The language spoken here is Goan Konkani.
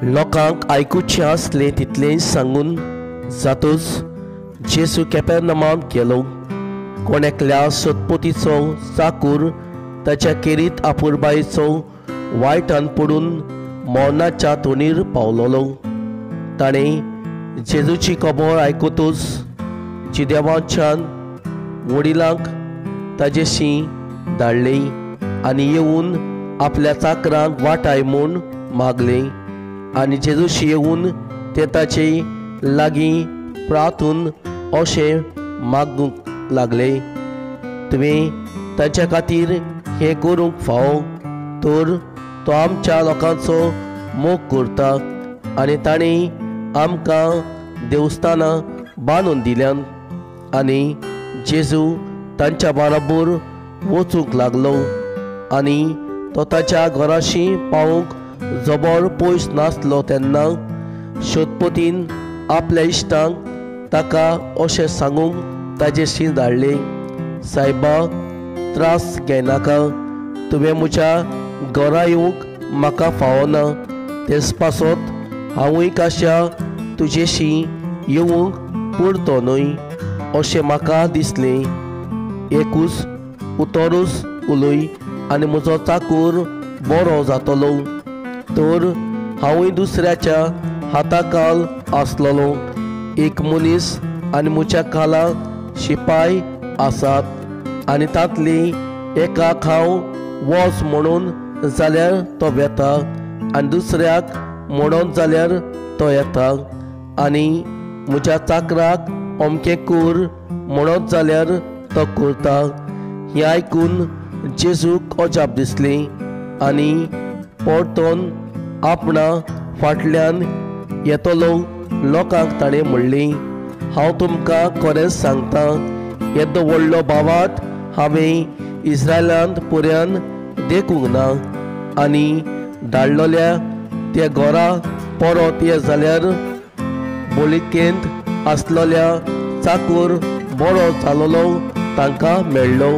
लोकांक आयकुचें आसलें तितलें सांगून जातूच जेजू कॅपेर्नमांत गेलो. कोण एकल्या सतपतीचो चाकूर ताच्या केरीत आपुरबायेचो वायटान पडून मरणाच्या तोणीर पावलोलो. ताणें जेजूची खबर आयकतूच जिदेवाच्यान वडिलांक ताजेशी धाडले आनी येवन आपल्या चाकरांक वाटाय म्हूण मागलें. आनी जेजूशी येवन ते ताचे लागीं प्रार्थून अशें मागूंक लागले, तुवें ताच्या खातीर हें करूंक फावो, तर तो आमच्या लोकांचो मोग करता आनी ताणें आमकां देवस्थानां बांदून दिल्यान. आनी जेजू तांच्या बराबर वचूंक लागलो आनी तो ताच्या घराशी पावूंक जबर पयस नासलो तेन्ना शोधपतीन आपल्या इश्टांक ताका अशें सांगूंक ताजेशी धाडले, सायबा, त्रास घेनाका, तुवें म्हज्या घरा येवंक म्हाका फावना, तेच पासत हांवूय काश्या तुजेशी येवंक पुरतो न्हय अशें म्हाका दिसलें. एकूच उतरूच उलय आनी म्हजो चाकूर बरो जातलो. तर हांवूय दुसऱ्याच्या हाताखाल आसलेलो एक मनीस आनी म्हज्या खाला शिपाय आसात आनी तांतली एकाक हांव वच म्हणून जाल्यार तो वेता आनी दुसऱ्याक म्हणून जाल्यार तो येता आनी म्हज्या चाकराक अमकें कर म्हणत जाल्यार तो करता. हें आयकून जेजूक अजाप दिसलें आनी परतून आपणा फाटल्यान येतलो लोकांक ताणें म्हणलें, हांव तुमकां खरेंच सांगता, येदो व्हडलो भावार्थ हांवें इस्रायलांत पर्यान देखूंक ना. आनी धाडलेल्या त्या घरा परत ये जाल्यार बोलिकेंत आसलेल्या चाकूर बरो जालोलो तांकां मेळ्ळो.